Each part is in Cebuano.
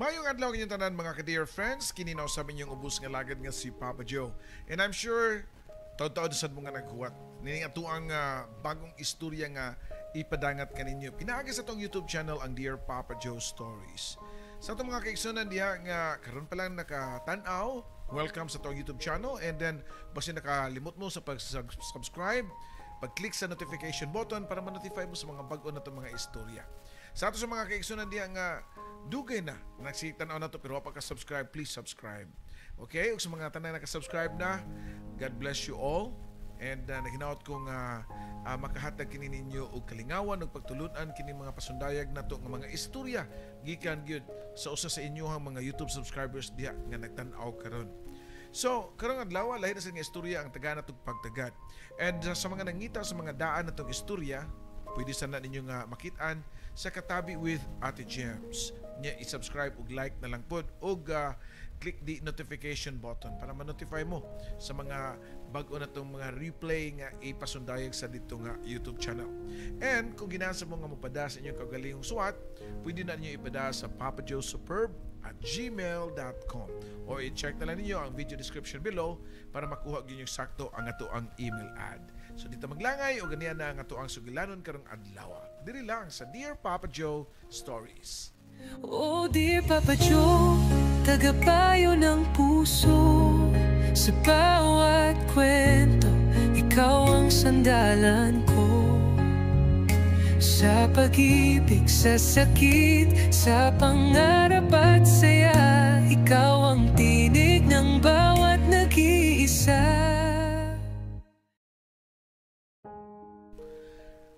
Maayong adlaw inyong tanan, mga ka-dear friends, kini na usab inyong ubos nga lagad nga si Papa Joe. And I'm sure taod-taod sad mo nga naghuwat nining atuang bagong istorya nga ipadangat kaninyo. Pinaagi sa atong YouTube channel, ang Dear Papa Joe Stories. Sa atong mga kaigsunan diha nga karon pa lang nakatan-aw, welcome sa atong YouTube channel, and then basin nakalimot mo sa pag-subscribe, pag-click sa notification button para ma-notify mo sa mga bag-o na itong mga istorya. Sa ato sa mga kaigsunan diha nga dugay na nagsitan-aw na to pero wa pa ka-subscribe, please subscribe. Okay? Ug sa mga tanan naka-subscribe na, God bless you all. And naghinaot ko nga makahatag kini ninyo og kalingawan ug pagtulunan kini mga pasundayag nato nga mga istorya gikan gyud sa usa sa inyohang mga YouTube subscribers diha nga nagtan-aw karon. So, karong adlaw, lahi na sa nga istorya ang taga natong pagtagad. And sa mga nangita sa mga daan natong istorya, pwede sana ninyo nga makitaan sa Katabi with Ate Gems. Nya i-subscribe ug like na lang pod ug click the notification button para ma-notify mo sa mga bag-o na tong mga replay nga ipasundayag sa dito nga YouTube channel. And kung ginahan mo nga mopada sa inyong kaugalingong suwat, pwede na ninyo ipada sa papajoesuperb@gmail.com or i-check na lang ninyo ang video description below para makuha gyud yung sakto ang ato ang email ad. So dito maglangay o ganiyan na ang ato ang sugilanon karong adlaw. Diri lang sa Dear Papa Joe Stories. Oh dear Papa Joe, tagapayo ng puso. Sa bawat kwento, ikaw ang sandalan ko. Sa pag-ibig, sa sakit, sa pangarap at saya, ikaw ang tinig ng bawat nag-iisa.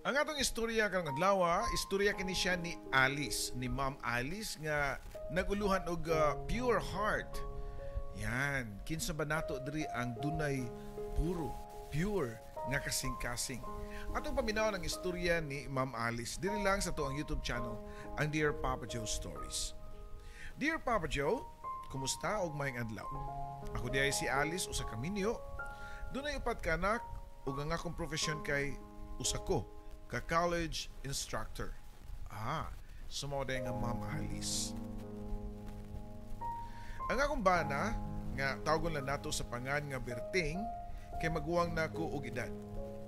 Ang atong istorya karong adlaw, istorya kini siya ni Alice, ni Ma'am Alice nga naguluhan og pure heart. Yan, kinsa ba nato diri ang dunay puro, pure nga kasing-kasing? Atong paminaw ang istorya ni Ma'am Alice diri lang sa atuang YouTube channel, ang Dear Papa Joe Stories. Dear Papa Joe, kumusta og maayong adlaw? Ako diay si Alice, usa ka minyo. Dunay upat ka anak ug ang akong profesyon kay usa ko ka college instructor. Sumaw nga Ma'am Alice. Ang akong bana nga tawgon lang nato sa pangan nga Berting kay maguwang nako og edad.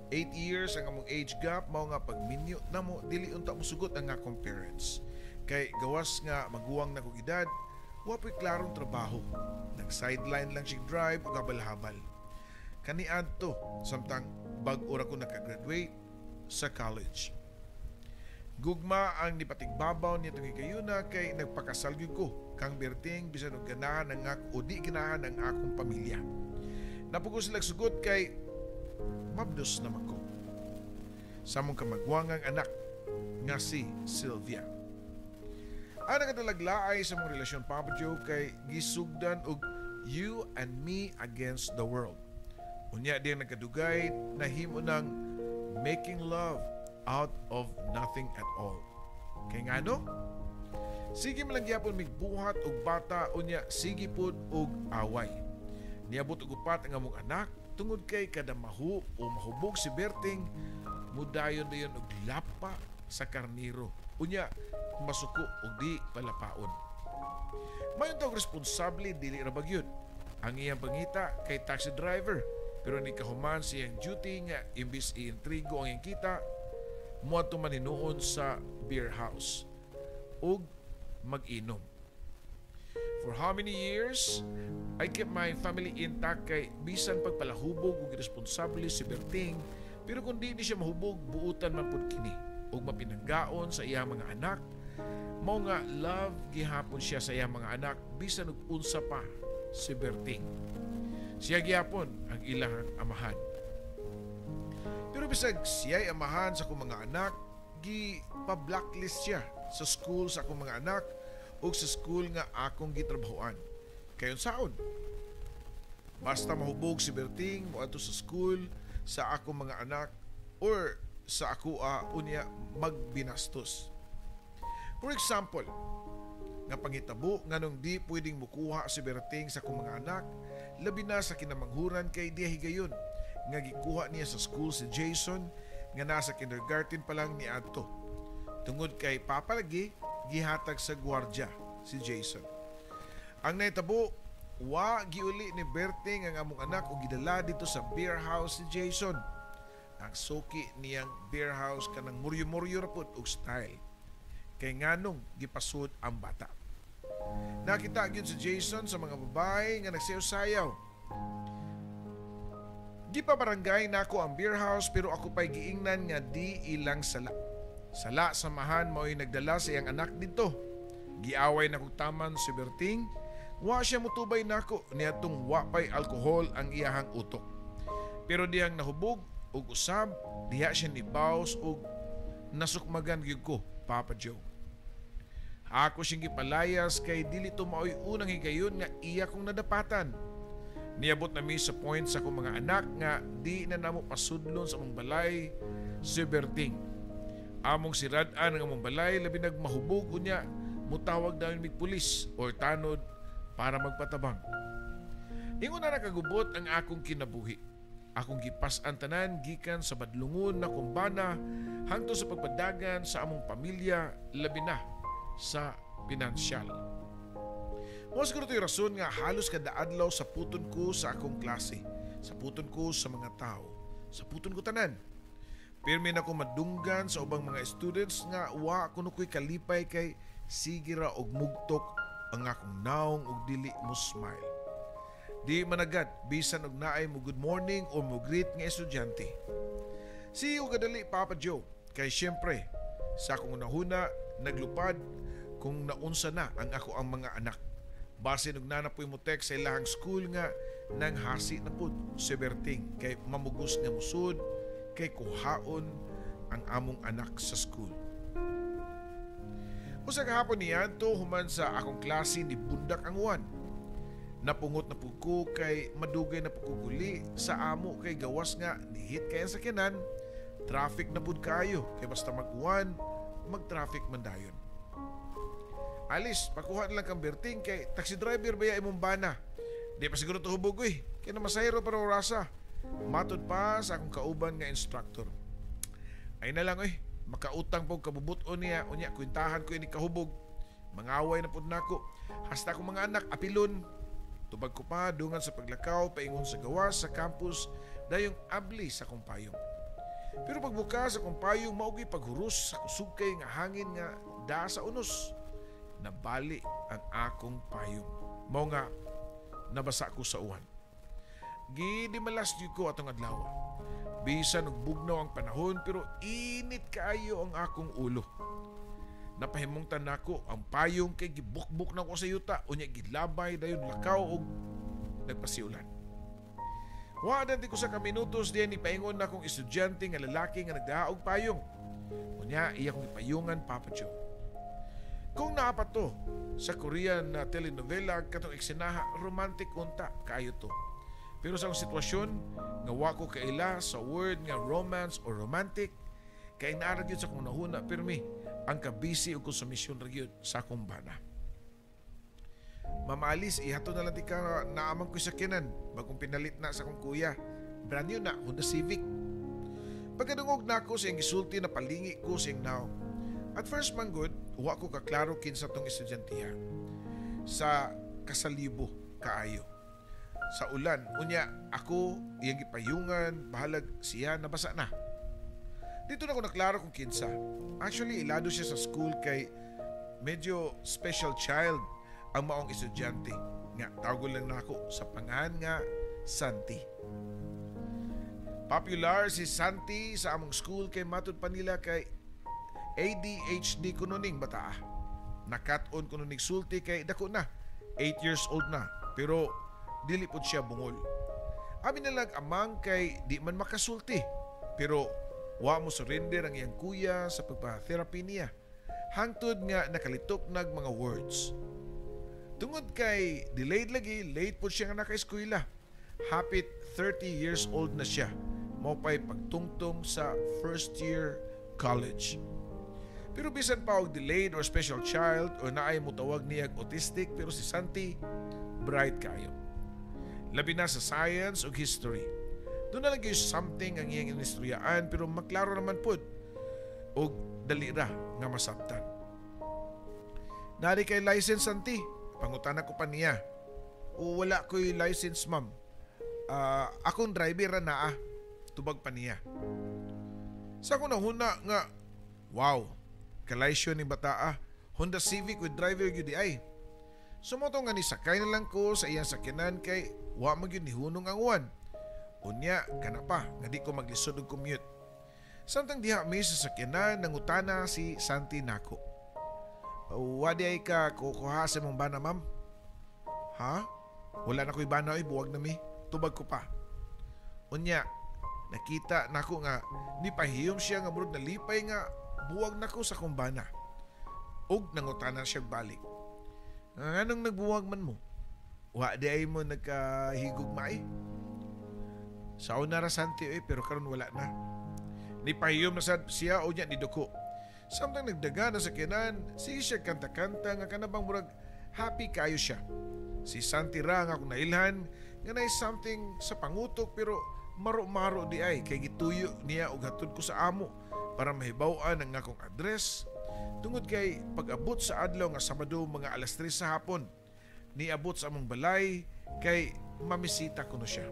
8 years ang among age gap, mao nga pagminyo namo dili unta mosugot ang akong parents. Kay gawas nga maguwang nako og edad, wa po'y klarong trabaho. Nag-sideline lang siya drive ug habal-habal. Kaniadto samtang bag-o ra ko nakagraduate sa college. Gugma ang nipatigbabaw niya itong higayuna kay nagpakasal gyud ko kang Berting bisan og ganahan ang ako o di ganahan ang akong pamilya. Napugo sila sugot kay mabdos naman ko sa among kamagwangang anak nga si Sylvia. Ang nakadalaglaay sa mong relasyon, Papa Joe, kay gisugdan og you and me against the world. Unya diyang nagkadugay nahimo ng making love out of nothing at all. Kay ngano? Sige man lang gyapon migbuhat og bata, unya sige pod og away. Niabot og upat ang among anak tungod kay kada mahu o mahubog si Berting mudayon dayon og lapa sa karniro. Unya masuko og di palapaon. Mayon tawag responsable, dili ra bagyod. Ang iyang pangita kay taxi driver, pero ni kahuman sa iyang duty nga imbis iintrigo ang iyang kita, muadto man hinuon sa beer house ug mag-inom. For how many years, I kept my family intact kay bisan pagpalahubog ug iresponsable si Berting, pero kung di ni siya mahubog, buutan man pud kini ug mapinanggaon sa iyang mga anak. Mao nga love gihapon siya sa iyang mga anak bisan og unsa pa si Berting. Siya gihapon ang ilang amahan. Pero bisag siya'y amahan sa akong mga anak, gi pa-blacklist siya sa school sa akong mga anak ug sa school nga akong gitrabahoan. Kay unsaon? Basta mahubog si Berting, moadto sa school sa akong mga anak or sa akoa, unya magbinastos. For example, nga pangitabo nganong di pwedeng mukuha si Berting sa akong mga anak, labi na sa kinamanghuran kay diha higayon nga gikuha niya sa school si Jason nga nasa kindergarten pa lang niadto. Tungod kay papa lagi gihatag sa gwardya si Jason. Ang nahitabo, wa giuli ni Berting ang among anak ug gidala dito sa beer house si Jason. Ang suki niyang beer house kanang muryo-muryo ra pud og style. Kay nganong gipasud ang bata. Nakita gyud si Jason sa mga babae nga nagsayaw-sayaw. Gipabarangay nako ang beer house, pero ako pa'y giingnan nga di ilang sala. Sala samahan mao'y nagdala sa iyang anak dito. Giaway na kog taman si Berting. Wa siya mutubay nako niadtong wa pa'y alkohol ang iyahang utok. Pero dihang nahubog og usab, diha siya nibaws og nasukmagan gyud ko, Papa Joe. Ako siyang gipalayas kay dili to maoy unang higayon nga iya kong nadapatan. Niabot na mi sa point sa akong mga anak nga di na namo pasudlon sa among balay si Berting. Among sirad-an ang among balay labi nag mahubog, unya mutawag dayon mig pulis or tanod para magpatabang. Ingon na nakagubot ang akong kinabuhi. Akong gipas-an tanan gikan sa badlungon na kumbana hangtod sa pagpadagan sa among pamilya, labi na sa pinansyal. Mao siguro to'y rason nga halos kada adlaw saputon ko sa akong klase, saputon ko sa mga tao, saputon ko tanan. Pirmi na ko madunggan sa ubang mga students nga wa kuno ko'y kalipay kay sige ra og mugtok ang akong naong og dili mo smile. Di managad bisan og naay mo good morning o mo greet nga estudyante. Sige og kadali, Papa Joe, kay syempre sa akong unahuna naglupad kung naunsa na ang ako ang mga anak. Basin og naa na poy mo text sa ilahang school nga nanghasi na pud si Berting kay mamugos nga musud kay kuhaon ang among anak sa school. Usa ka hapon niadto, human sa akong klase, ni bundak ang uwan. Napungot na pud ko kay madugay na pud ko guli sa amo kay gawas nga nihit kay ang sakyanan, traffic na pud kaayo kay basta mag-uwan, mag-traffic man dayon. "Alice, pakuha na lang kang Berting kay taxi driver baya imong bana. Di pa siguro to hubog uy, kay namasahero para orasa." Matod pa sa akong kauban nga instructor. "Ay na lang uy, makautang pog kabubut-on niya, unya kwentahan ko ini kahubog. Mangaway na pud nako. Hasta akong mga anak apilon." Tubag ko pa dungan sa paglakaw paingon sa gawas sa campus, dayong abli sa akong payong. Pero pagbuka sa akong payong, mao gyud paghuros sa kusog kay nga hangin nga da sa unos. Nabali ang akong payong. Mao nga nabasa ko sa uwan. Gidimalas gyud ko atong adlaw. Bisan og bugnaw ang panahon, pero init kaayo ang akong ulo. Napahimungtan nako ang payong kay gibukbuk na ko sa yuta, unya gilabay, dayon lakaw og nagpasiulan. Wa di ko sa kaminutos diyan ni paingon na akong estudyante nga lalaki nga nagdaa og payong. Unya iya kong ipayungan, Papa Joe. Kung naa pa to sa Korean na telenovela katong eksenaha, romantic unta kaayo to. Pero sa akong sitwasyon nga wa ko kaila sa word nga romance or romantic kay naa ra gyud sa akong nahuna pirmi ang kabisi ug konsumisyon ra gyud sa akong bana. "Ma'am Alice, ihatod na lang tika, naa man ko'y sakyanan. Bagong pinalit na sa akong kuya. Brand new na, Honda Civic." Pagkadungog nako sa iyang gisulti, na palingi ko sa iyang naong. At first man gud, wa ko kaklaro kinsa tong estudyanteha. Sa kasalibo kaayo sa ulan, unya ako iyang gipayungan, bahalag siya nabasa na. Dito na ko naklaro kung kinsa. Actually, ilado siya sa school kay medyo special child ang maong estudyante nga tawgon lang nako sa pangan nga Santi. Popular si Santi sa among school kay matud pa nila kay ADHD kuno ning bataa. Nakat-on kuno ning sulti kay dako na, 8 years old na, pero dili pud siya bungol. Abi na lang amang kay di man makasulti, pero wa mo surrender ang iyang kuya sa pagpa-therapy niya. Hangtod nga nakalitok nag mga words. Tungod kay delayed lagi, late pud siya nga naka-eskwela. Hapit 30 years old na siya. Mao pa'y pagtungtong sa first year college. Pero bisan pa og delayed or special child o naay mutawag niyag autistic, pero si Santi bright kayo. Labi na sa science ug history. Duna na lang gyud something ang iyang inistoryaan, pero maklaro naman pud og dali ra nga masabtan. Naa diay kay license, Santi? Pangutana ko pa niya. O, wala ko'y license, ma'am. Akong driver ra naa. Tubag pa niya. Sa akong nahuna nga, wow, kalaisyo ni bataa, Honda Civic with driver gyud ay. So mao to nga nisakay na lang ko sa iyang sakyanan kay wa man gyud nihunong ang uwan. Unya, kana pa, nga di ko maglisod og commute. Samtang diha mi sa sakyanan, nangutana si Santi nako. Wa diay ka kukuha sa imong bana, ma'am? Ha? Wala na ko'y bana oy, buwag na mi. Tubag ko pa. Unya, nakita nako nga nipahiyom siya nga murag nalipay nga buwag nako sa akong bana. Ug nangutana siya balik. Nganong nagbuwag man mo? Wa diay mo nagkahigugma eh. Sa una ra, Santi oy, pero karon wala na. Nipahiyom na sad siya o niya niduko. Samtang nagdaga na sakyanan, sige siya kanta-kanta nga kanabang murag happy kayo siya. Si Santi ra nga akong nailhan nga naay something sa pangutok, pero maro-maro diay kay gituyo niya og hatod ko sa amo para mahibaw-an ang akong address, tungod kay pag-abot sa adlaw nga Sabado, mga alas 3 sa hapon, niabot sa among balay kay mamisita kuno siya.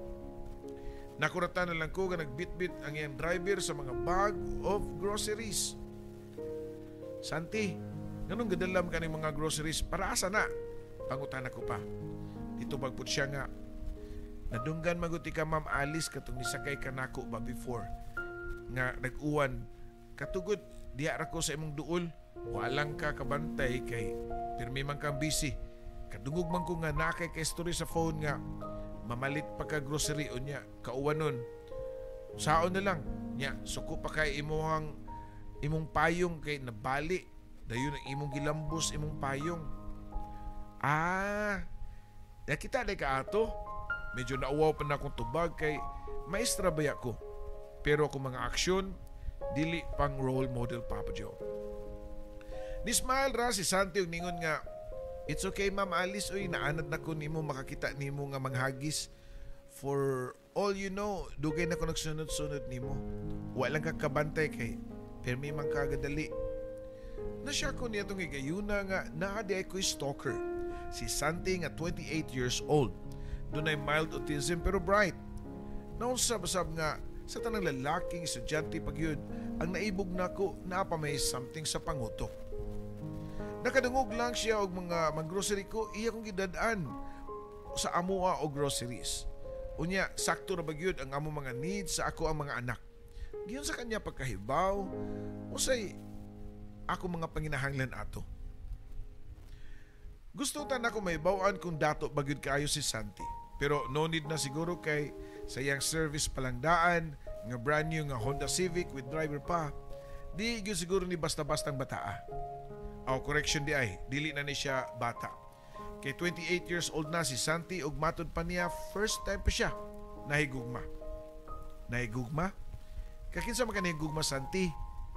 Nakuratan na lang ko nga nagbitbit ang iyang driver sa mga bag of groceries. Santi, nganong gadala man kaning mga groceries? Para asa na? Pangutana ko pa. Nitubag pud siya nga, nadunggan man gud ka, Ma'am Alice, katong nisakay ka nako ba before nga nag-uwan, katugod diha ra ko sa imong duol, walang ka kabantay kay pirmi man kang busy. Kadungog man ko nga naa kay story sa phone nga mamalit pa ka grocery, unya kauwanon, saon na lang nya, suko pa kay imuhang imong payong kay nabali dayon ang imong gilambos imong payong. Ah, nakita day ka ato. Medyo nauwaw pa na akong tubag kay maestra baya ko, pero akong mga aksyon dili pang role model, Papa Joe. Ni smile ra si Santi ug ningon nga, "It's okay, Ma'am Alice, uy, naanad na ko nimo makakita nimo nga manghagis. For all you know, dugay na ko nagsunod-sunod nimo. Wa lang ka kabantay kay pirmi man ka gadali." Nasya ko niya itong higayuna nga naa diay ko'y stalker. Si Santi nga 28 years old. Dunay mild autism pero bright. Naunsa basab nga sa tanang lalaking estudyante pagyud ang naibog nako, naa pa may something sa pangutok. Nakadungog lang siya og mga mag-grocery ko, iya kong gidad-an sa amoa og groceries. Unya, sakto ra ba gyud ang amo mga needs sa ako ang mga anak. Giyon sa kanya pagkahibaw, usay ako mga panginahanglan ato. Gusto ta nako mahibaw-an kung dato ba gyud kaayo si Santi. Pero no need na siguro kay sa iyang service palangdaan nga brand new nga Honda Civic with driver pa, di gyud siguro ni basta-bastang bataa. Oh, correction diay, dili na ni siya bata. Kay 28 years old na si Santi ug matud pa niya first time pa siya nahigugma. Nahigugma? Kakinsa man ka nahigugma, Santi?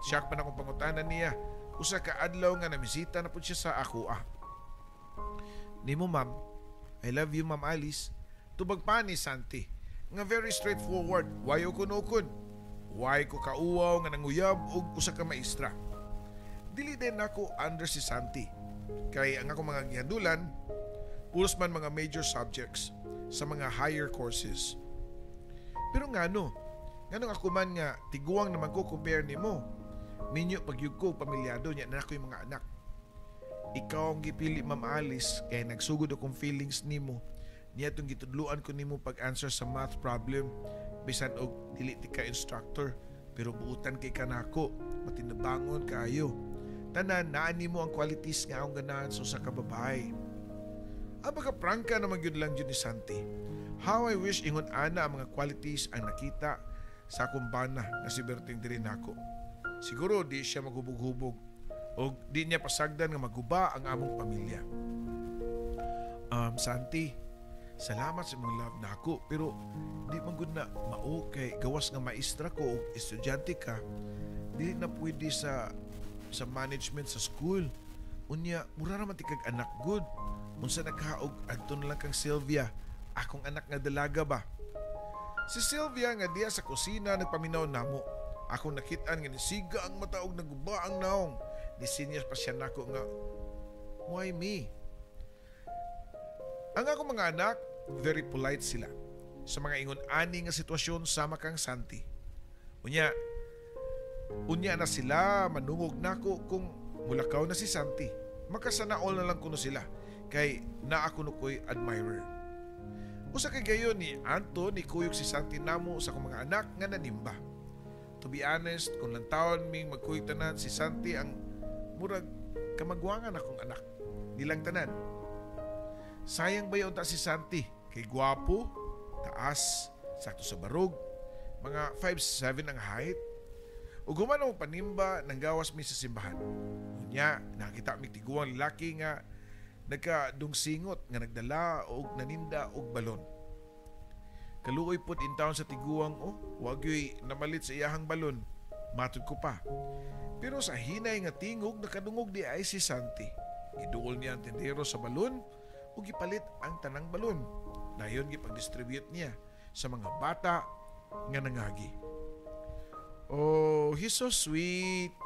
Siya pa na akong pangutana niya. Usa ka adlaw nga namisita na pud siya sa akoa. Nimo, ma'am. I love you, Ma'am Alice. Tubag pa ni Santi nga very straightforward. Way ukon-ukon. Way ko kauwaw nga nanguyab og usa ka maestra. Dili din nako under si Santi. Kay ang akong mga gihandulan, pulos man mga major subjects sa mga higher courses. Pero ngano? Nganong ako man nga tiguang naman ko compare nimo? Minyo pagyud ko, pamilyado niya na ako yung mga anak. Ikaw ang gipili, Ma'am Alice, kay nagsugod akong feelings nimo. Niya itong gitudluan ko nimo pag-answer sa math problem bisan og dili ti ka instructor, pero buutan kay kanako, matinabangon kayo. Tanan naa nimo ang qualities nga akong ganahan sa usa ka babae. Ang pagka-prangka naman gyud lang gyud ni Santi. How I wish ingon ana ang mga qualities ang nakita sa akong bana nga si Berting diri nako. Siguro di siya maghubog-hubog o di niya pasagdan nga maguba ang among pamilya. Santi, salamat sa imong love nako, pero di man gud na mao kay gawas nga maestra ko o estudyante ka, dili na pwede sa management sa school. Unya, mura naman ti kag anak gud. Unsa nagkaog adto na lang kang Sylvia, akong anak nga dalaga ba? Si Sylvia nga diya sa kusina nagpaminaw namo. Akong nakit-an nga nisiga ang mata og naguba ang naong. Nisinyas pa siya nako nga, Why me? Ang akong mga anak, very polite sila sa mga ingon ani nga sitwasyon sama kang Santi. Unya, unya na sila manungog nako kung mulakaw na si Santi. Makasana all na lang kuno sila kay naa kuno ko'y admirer. Usa kay gayon ni Anto ni kuyog si Santi namo sa akong mga anak nga nanimba. To be honest, kung lantawon ming magkuyog tanan, si Santi ang murag kamagwangan akong anak nilang tanan. Sayang ba unta si Santi? Kay gwapo, taas, sakto sa barog, mga 5'7" ang height. Ug human ang panimba, nanggawas mi sa simbahan. Unya, nakita mi tiguang lalaki nga nagkadungsingot nga nagdala og naninda og balon. "Kaluoy pod intawon sa tiguang, oh, wa gyoy namalit sa iyahang balon," matud ko pa. Pero sa hinay nga tingog, nakadungog di ay si Santi. Giduol niya ang tindero sa balon ug gipalit ang tanang balon. Dayon gipag-distribute niya sa mga bata nga nangagi. "Oh, he's so sweet,"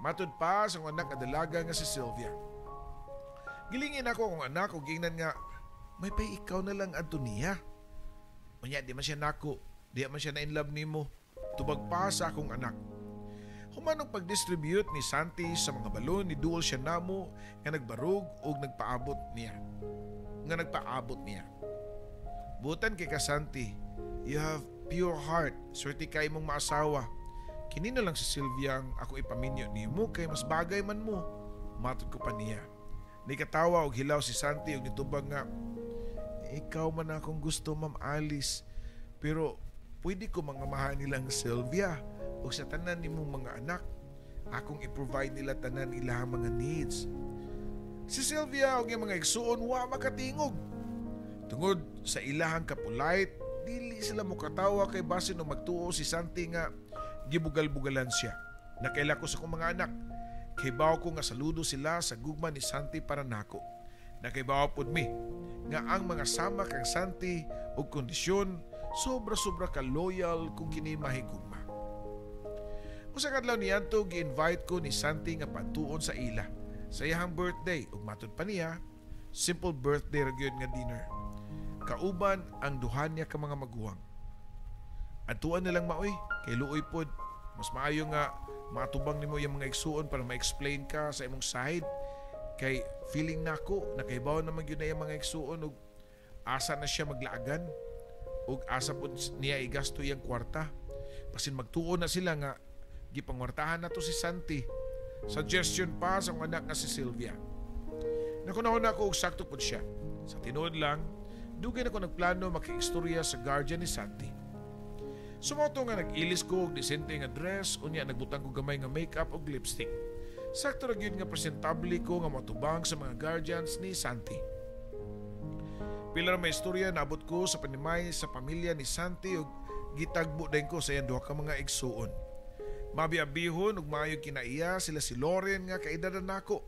matud pa sa akong anak nga dalaga nga si Sylvia. Gilingin ako akong anak ug giingnan nga, "Maypay ikaw na lang adto niya. Unya, di man siya nako, di man siya na in love nimo," tubag pa sa akong anak. Human og pag-distribute ni Santi sa mga balon, ni duol siya namo nga nagbarog og nagpaabot niya. Nga nagpaabot niya. "Butan kay ka, Santi, you have pure heart, swerte kay imong maasawa. Kini na lang si Sylvia ang ako ipaminyo nimo kay mas bagay man mo," matud ko pa niya. Nikatawa og hilaw si Santi og nitubag nga, "Ikaw man akong gusto, Ma'am Alice. Pero pwede ko mangamahan nilang Sylvia o sa tanan nimong mga anak. Akong i-provide nila tanan ilahang mga needs." Si Sylvia og iyang mga igsuon wa makatingog. Tungod sa ilahang ka-polite, dili sila mokatawa kay basin og magtuo si Santi nga gibugal-bugalan siya. Nakaila ko sa akong mga anak. Kibaw ko nga saludo sila sa gugma ni Santi para nako. Nakaibaw pod mi nga ang mga sama kang Santi og kondisyon sobra-sobra ka loyal kung kini mahigugma. Usa ka adlaw niadto, gi-invite ko ni Santi nga padtuon sa ila sa iyang birthday ug matud pa niya, simple birthday ra gyud nga dinner. Kauban ang duha niya ka mga maguwang. "Adtuan na lang maoy kay luoy pod. Mas maayo nga maatubang nimo yung mga igsuon para ma-explain ka sa imong side kay feeling nako nakaibaw naman gyud na yung mga igsuon og asa na siya maglaagan ug asa pod niya igasto iyang kwarta. Basin magtuo na sila nga gipangwartahan nato si Santi," suggestion pa sa akong anak nga si Sylvia. Nakunahon ako og sakto pod siya. Sa tinuod lang, dugay na ko nagplano makiistorya sa guardian ni Santi. So mao to nga nag-ilis ko og disente nga dress, unya nagbutang ko gamay nga makeup ug lipstick. Sakto ra gyud nga presentable ko nga matubang sa mga guardians ni Santi. Pila ra may istorya, naabot ko sa panimay sa pamilya ni Santi ug gitagbo din ko sa iyang duha ka mga igsuon. Mabiabihon ug maayo kinaiya sila si Lauren nga kaedad na nako.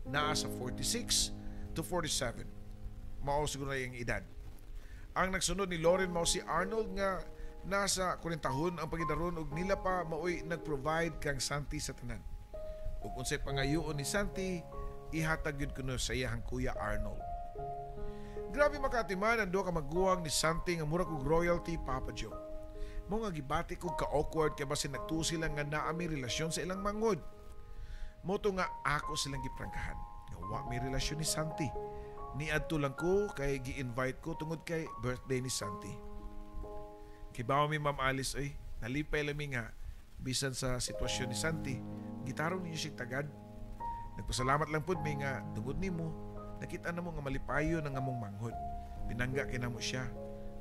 Naa sa 46 to 47. Mao siguro na iyang edad. Ang nagsunod ni Lauren mao si Arnold nga nasa 40 ang pagidaron ug nila pa maoy nag-provide kang Santi sa tanan. Ug unsay pangayoon ni Santi, ihatag gyud kuno sa iyang kuya Arnold. Grabe makatiman ang duha ka maguwang ni Santi nga murag og royalty, Papa Joe. Mao nga gibati ko ka-awkward kay basin nagtuo sila nga naa mi relasyon sa ilang manghod. Mao to nga ako silang giprangkahan nga wa mi relasyon ni Santi. Niadto lang ko kay gi-invite ko tungod kay birthday ni Santi. "Kibaw mi, Ma'am Alice, oy, nalipay lang mi nga bisan sa sitwasyon ni Santi, gitarong ninyo siya tagad. Nagpasalamat lang pud mi nga tungod nimo, nakita namo nga malipayon ang among manghod. Pinangga kay namo siya.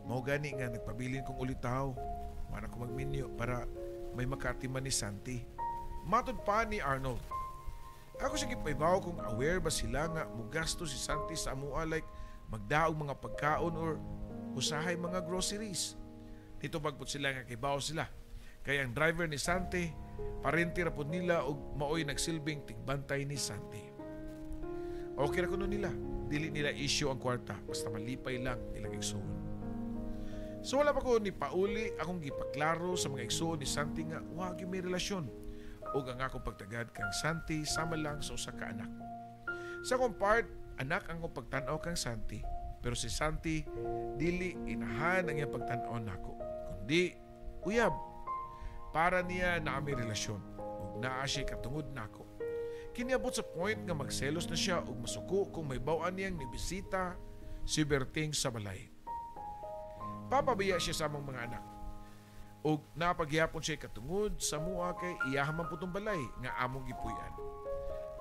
Mao gani nga nagpabilin kong ulitaw. Wa na ko magminyo para may makatiman ni Santi," matud pa ni Arnold. Ako siya gipaibaw kung aware ba sila nga mugasto si Santi sa amua, like magdaog mga pagkaon or usahay mga groceries. Nitubag pud sila nga kibaw sila. Kay ang driver ni Santi, parente ra pud nila og maoy nagsilbing tigbantay ni Santi. Okay ra kuno nila. Dili nila issue ang kwarta basta malipay lang ilang igsuon. So wala pa ko ni pauli, akong gipaklaro sa mga igsuon ni Santi nga wa gyud may relasyon ug ang akong pagtagad kang Santi sama lang sa usa ka anak. Sa akong part, anak ang akong pagtan-aw kang Santi. Pero si Santi, dili inahan ang iyang pagtan-aw nako, kundi uyab. Para niya naa mi relasyon ug naa siya katungod nako. Kiniabot sa point nga magselos na siya ug masuko kung mahibaw-an niyang nibisita si Berting sa balay. Papabiya siya sa among mga anak. Og napaghihapon siya katungod sa mua kay iyaha man pud tong balay nga among gipuy-an.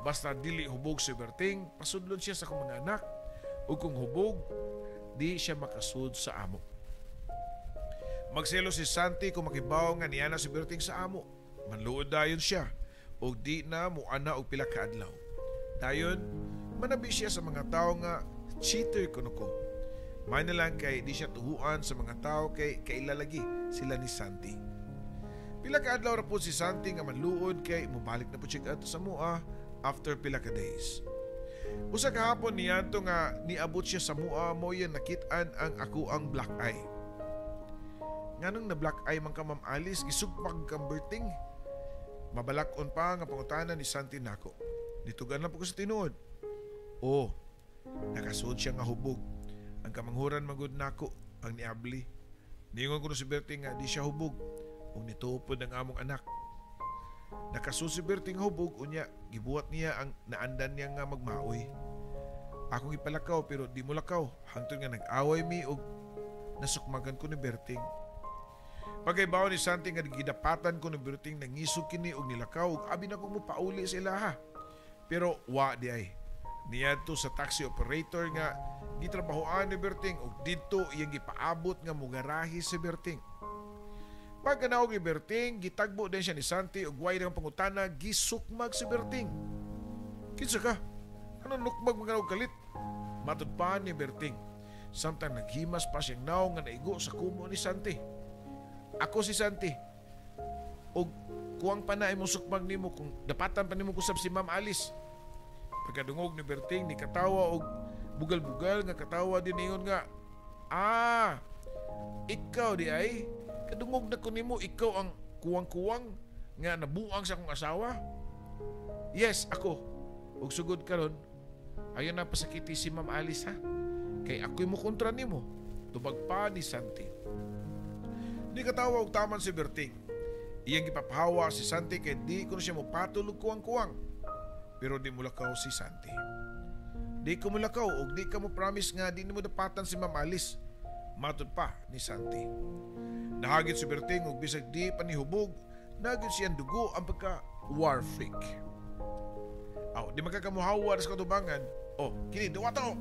Basta dili hubog si Berting, pasudlon siya sa akong mga anak, ug kung hubog, di siya makasud sa amo. Magselo si Santi kung makibaw nga niana si Berting sa amo. Manluod dayon siya ug di na muana og pila ka adlaw. Dayon, manabi siya sa mga tao nga cheater kuno ko. May na lang kay di siya tuhuan sa mga tao kay kailalagi sila ni Santi. Pila ka adlaw ra po si Santi nga manluod kay mobalik na po siya adto sa mua after pila ka days. Usa ka hapon niadto nga niabot siya sa mua mo yan nakit-an ang ako ang black eye. Nganong na black eye man ka, Ma'am Alice, gisugpag kang Berting? Mabalakon pa nga pangutana ni Santi nako. Nitugan lang po ko sa tinuod. Oh, nakasud siya nga hubog. Ang kamanghuran magud nako ang niabli. Niingon ko na si Berting nga di siya hubog ug nituo pod ang among anak. Nakasud si Berting hubog, unya gibuhat niya ang naandan niya nga magmaoy. Akong ipalakaw pero di mo lakaw hangtod nga nag-away mi og nasukmagan ko ni Berting. Pagkaibaw ni Santi nga gidapatan ko ni Berting, nangisog kini og nilakaw ug abi na kong mopauli sa ilaha. Pero wa di ay. Niadto sa taxi operator nga gitrabahoan ni Berting ug didto iyang gipaabot nga mugarahi si Berting. Pagkanaog ni Berting, gitagbo din siya ni Santi ug way ang pangutana, gisukmag si Berting. "Kinsa ka? Ano nukmag mga og kalit?" Matud pa ni Berting. Samtang naghimas pa siyang naong nga naigo sa kumo ni Santi. "Ako si Santi. Og kuwang pa na imong sukmag nimo kung dapatan pa nimo kusab si Ma'am Alice." Pagkadungog ni Berting, ni katawa og bugal-bugal nga katawa din, ingon nga, "Ah, ikaw di ay, kadungog na ko nimo, ikaw ang kuwang-kuwang nga nabuang sa akong asawa." "Yes, ako. Ug sugod karon, ayaw na pasakiti si Ma'am Alice ha. Kay ako'y mo kontra nimo," tubag pa ni Santi. Di katawa og taman si Berting. Iyang gipapahawa si Santi kay di ko na siya mopatol og kuwang-kuwang. Pero di mulakaw si Santi. "Di ko mulakaw og di ka mo promise nga di nimo dapatan si Ma'am Alice," matud pa ni Santi. Nahagit si Berting og bisag di pa nihubog, nagit siyang dugo ang pagka war freak. "Aw, di magkakamuhawa sa katubangan. Oh, kini duwata o."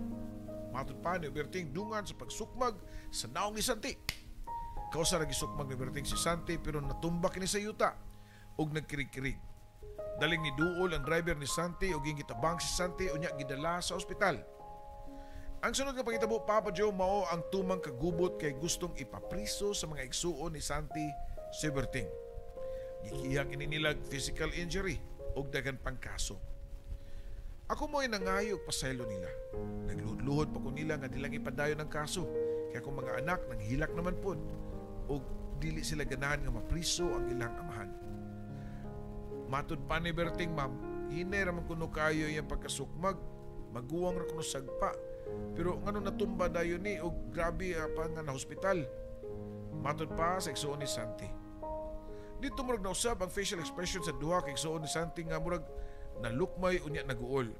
Matud pa ni Berting dungan sa pagsukmag sa naong ni Santi. Kausa ra gisukmag ni Berting si Santi pero natumba kini sa yuta ug nagkirig-kirig. Daling ni duol ang driver ni Santi ug gitabang si Santi unya gidala sa ospital. Ang sunod nga pangitabo, Papa Joe, mao ang tumang kagubot kay gustong ipapriso sa mga igsuon ni Santi si Berting. Gikiha kini nilag physical injury ug daghan pang kaso. Ako mo'y nangayo og pasaylo nila. Nagluhod-luhod pa ko nila nga dilang ipadayon ang kaso. Kaya kung mga anak nanghilak naman pod og dili sila ganahan nga mapriso ang ilang amahan. Matud pa ni Berting, "Ma'am, hinay ra man kuno kayo iyang pagkasukmag. Maguwang ra kuno sagpa. Pero ngano natumba dayon ni og grabe pa nga na hospital?" Matud pa sa igsuon ni Santi. Dito murag nausab ang facial expression sa duha kay igsuon ni Santi nga murag nalukmay unya naguol.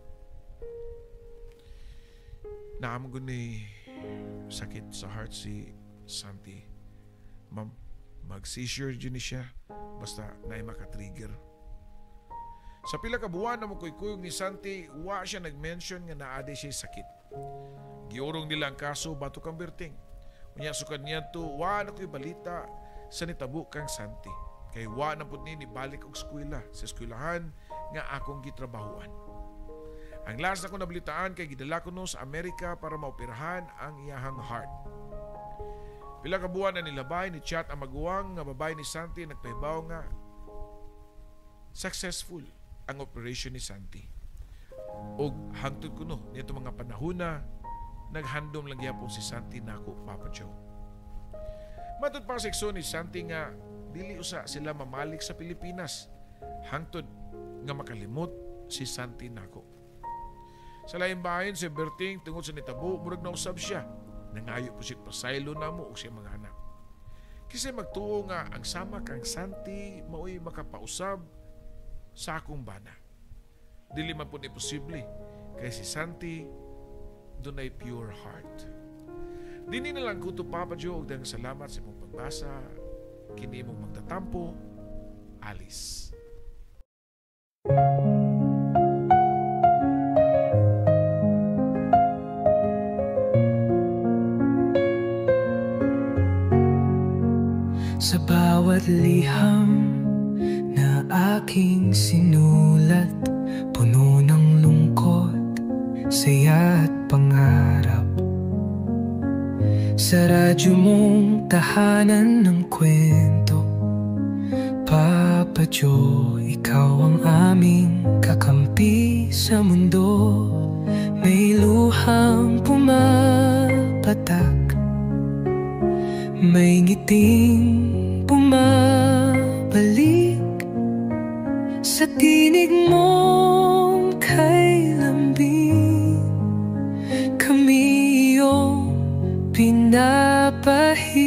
"Naa man gud ni sakit sa heart si Santi. Ma'am, mag-seizure jud ni siya basta naay maka-trigger." Sa pila ka buwan na mokuykuyog ni Santi, wa siya nag-mention nga naa diay siya sakit. Giurong nila ang kaso batok kang Berting. Unya sukad niya to, wa na ko'y balita sa nitabo kang Santi. Kay wa na pud ni nibalik og eskwela sa eskwelahan nga akong gitrabahuan. Ang last na ko nabalitaan kay gidala ko no sa Amerika para maoperahan ang iyahang heart. Pila ka buwan na nilabay, ni chat ang maguwang nga babae ni Santi, nagpahibaw nga successful ang operation ni Santi. Og hangtod kuno nito mga panahon na naghandom lang gyapon si Santi nako, Papa Joe. Matud pa sa ni Santi nga dili usa sila mamalik sa Pilipinas hangtod nga makalimot si Santi nako. Sa laing bahin si Berting tungod sa nitabo, murag nausab siya. Nangayo po siya pasaylo namo og siyang mga anak. Kasi magtuo nga ang sama kang Santi mao'y makapausab sa akong bana. Dili man po ni posible kay si Santi dunay pure heart. Dini na lang kuto, Papa Joe, og daghang salamat sa imong pagbasa. Kini imong magtatampo, Alice. Sa bawat liham na aking sinulat, puno ng lungkot, saya at pangarap. Sa radyo mong tahanan ng kwento, Papa Joe, ikaw ang aming kakampi sa mundo. May luhang pumapatak, may ngiting bumabalik. Sa tinig mong kay lambing, kami iyong pinapahid.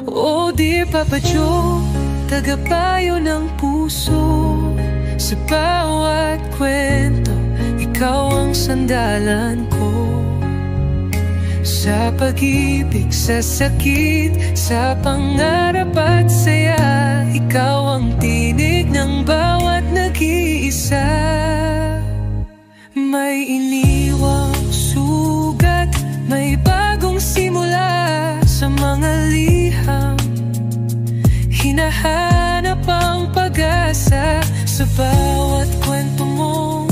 Oh dear Papa Joe, tagapayo ng puso. Sa bawat kwento, ikaw ang sandalan ko. Sa pag-ibig, sa sakit, sa pangarap at saya, ikaw ang tinig ng bawat nag-iisa. May iniwang sugat, may bagong simula. Sa mga liham, hinahanap ang pag-asa. Sa bawat kwento mong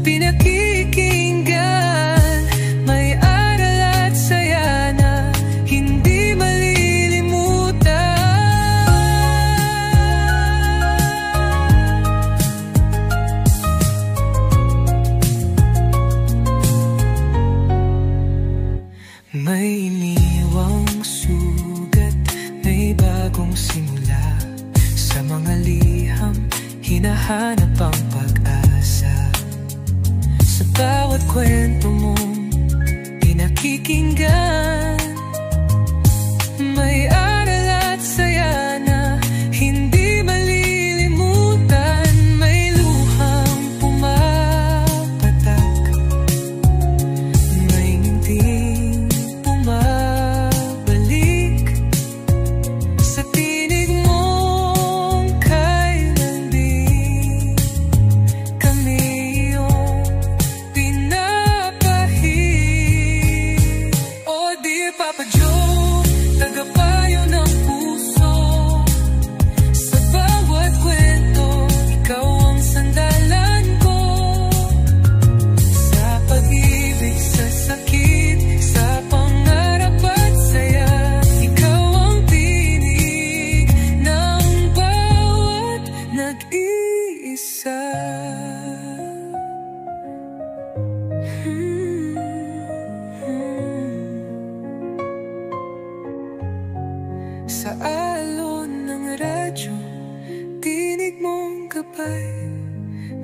pinakikinggan, may aral at saya na hindi malilimutan. May iniwang sugat, may bagong simula. Sa mga liham, hinahanap ang pag-asa. Sa bawat kwento mong pinakikinggan, may aral at saya na hindi malilimutan. May luhang pumapatak, may ngiting bumabalik. Sa tinig mong kay lambing, kami iyong pinapahid. Oh dear Papa Joe, tagapayo ng puso. Sa bawat kwento, ikaw ang sandalan ko. Sa pag-ibig, sa sakit, sa pangarap at saya, ikaw ang tinig ng bawat nag-iisa. Sa alon ng radyo, tinig mong gabay,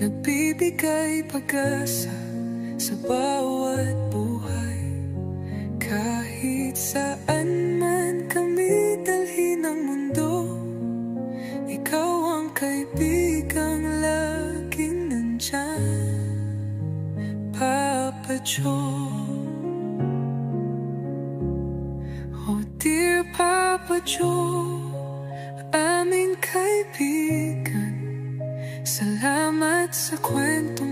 nagbibigay pag-asa sa bawat buhay. Kahit saan man kami dalhin ng mundo, ikaw ang kaibigang laging nandyan, Papa Joe. Oh dear Papa Joe, aming kaibigan, salamat sa kwento